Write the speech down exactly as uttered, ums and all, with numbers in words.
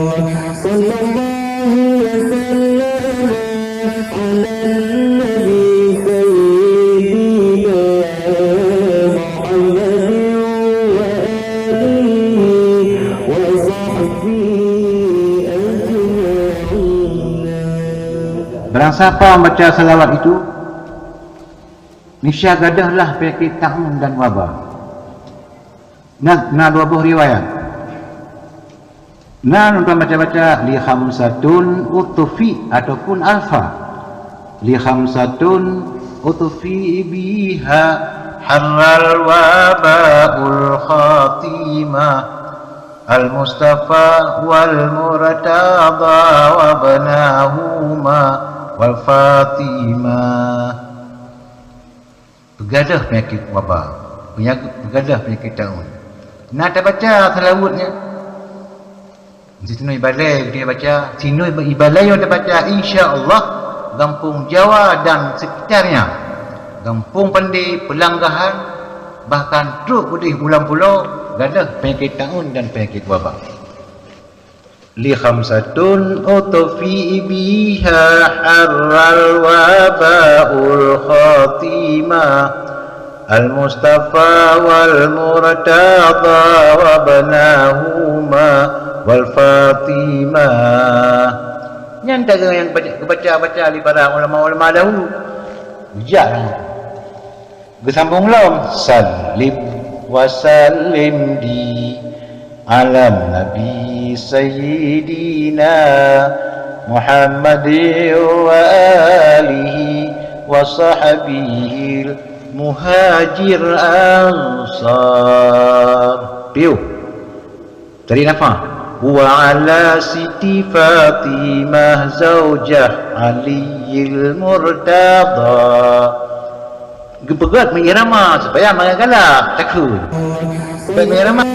Sallallahu wasallam ala nabi sayyidina Muhammadin wa alihi wa sahbihi ajma'in. Barang sapa membaca salawat itu, niscaya gadahlah penyakit taun dan waba. Na, na dua boh riwayat. Na nonton baca-baca li khamsatun utfi ataupun alfa. Li khamsatun utfi biha harral wabaul khatimah. Al Mustafa wal Murtada wabnahuma wal Fatimah. Peugadah peunyakét waba, peunyakét, peugadah peunyakét taun. Na tabaca seulaweuet nyan. Sinoe ibalai geutanyoe baca, sinoe ibalai nyoe tabaca, insya Allah, gampông Jawa dan sekitarnya, gampông Pande, Peulanggahan, bahkan trok keudeh Bulan Pulo, gadah peunyakét taun dan peunyakét waba. Li khamsatun utfi biha harral wabaul khatimah. Al Mustafa wal Murtada wabnahuma wal Fatimah. Nyan taga nyang baca, baca-baca lé para ulama-ulama dahulu. Bijak nyan. Geusambông lom, sallim wa sallim di alam Nabi Sayyidina Muhammad wa alihi wa sahbihil muhajir ansar. Piu. Tarik nafas. Wa ala Siti Fatimah zaujah Aliyil Murtada. Geupeugöt meuirama supaya mangat galak takheun. Geupeugöt meuirama.